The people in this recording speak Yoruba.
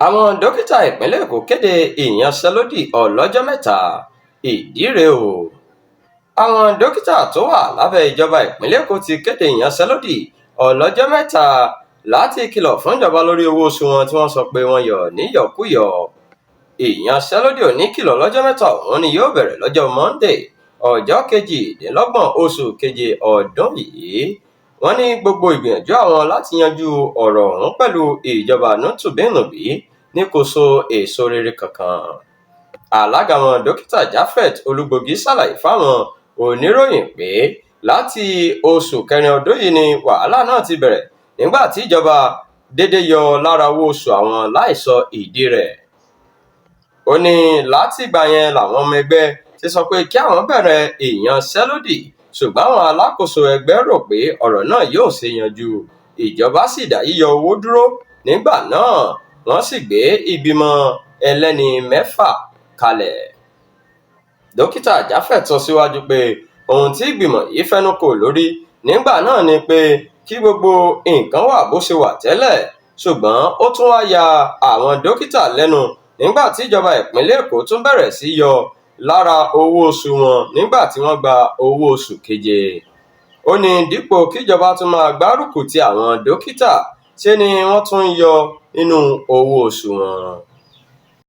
Àwọn dókítà ìpínlẹ̀ Èkó kéde ìyanṣẹ́lódì ọlọ́jọ́ 3, ìdí rèé o. Àwọn dókítà tó wà lábẹ́ ìjọba ìpínlẹ̀ Èkó ti kéde ìyanṣẹ́lódì ọlọ́jọ́ 3 láti kìlọ̀ fúnjọba lórí owó oṣù wọn tí wọ́n sọ pé wọ́n yọ níyọkúyọ. Ìyanṣẹ́lódì oníkìlọ̀ ọlọ́jọ́ 3 ọ̀hún ni yóò bẹ̀rẹ̀ lọ́jọ́ Monday, ọjọ́ 28 oṣù keje ọdún yìí. Wọ́n ní gbogbo ìgbìyànjú àwọn láti yanjú ọ̀rọ̀ ọ̀hún pẹ̀lú ìjọba nítùbíǹnùbí ní kò so èso rere kankan. Alága wọn, Dókítà Japhet Olúgbògi, ṣàlàyé fáwọn oníròyìn pé láti oṣù kẹrin ọdún yìí ni wàhálà náà ti bẹ̀rẹ̀ nígbà tí ìjọba déédé yọ lára owó oṣù àwọn láì sọ ìdí rẹ̀. Ó ní látìgbà yẹn làwọn ọmọ ẹgbẹ́ ti sọ pé kí àwọn bẹ̀rẹ̀ ìyanṣẹ́lódì, ṣùgbọ́n àwọn alákòóso ẹgbẹ́ rò pé ọ̀rọ̀ náà yóò ṣeé yanjú, ìjọba sì dá yíyọ owó dúró nígbà náà, wọ́n sì gbé ìgbìmọ̀ ẹlẹ́ni 6 kalẹ̀. Dókítà Japhet sọ síwájú pé ohun tí ìgbìmọ̀ yìí fẹnu kò lórí nígbà náà ni pé kí gbogbo nǹkan wà bó ṣe wà tẹ́lẹ̀, ṣùgbọ́n ó tún wá ya àwọn dókítà lẹ́nu nígbà tí ìjọba ìpínlẹ̀ Èkó tún bẹ̀rẹ̀ sí yọ lára owó oṣù wọn nígbà tí wọ́n gba owó oṣù keje. Ó ní dípò kíjọba tún máa gbárùkù ti àwọn dókítà, ṣe ni wọ́n tún ń yọ nínú owó oṣù wọn.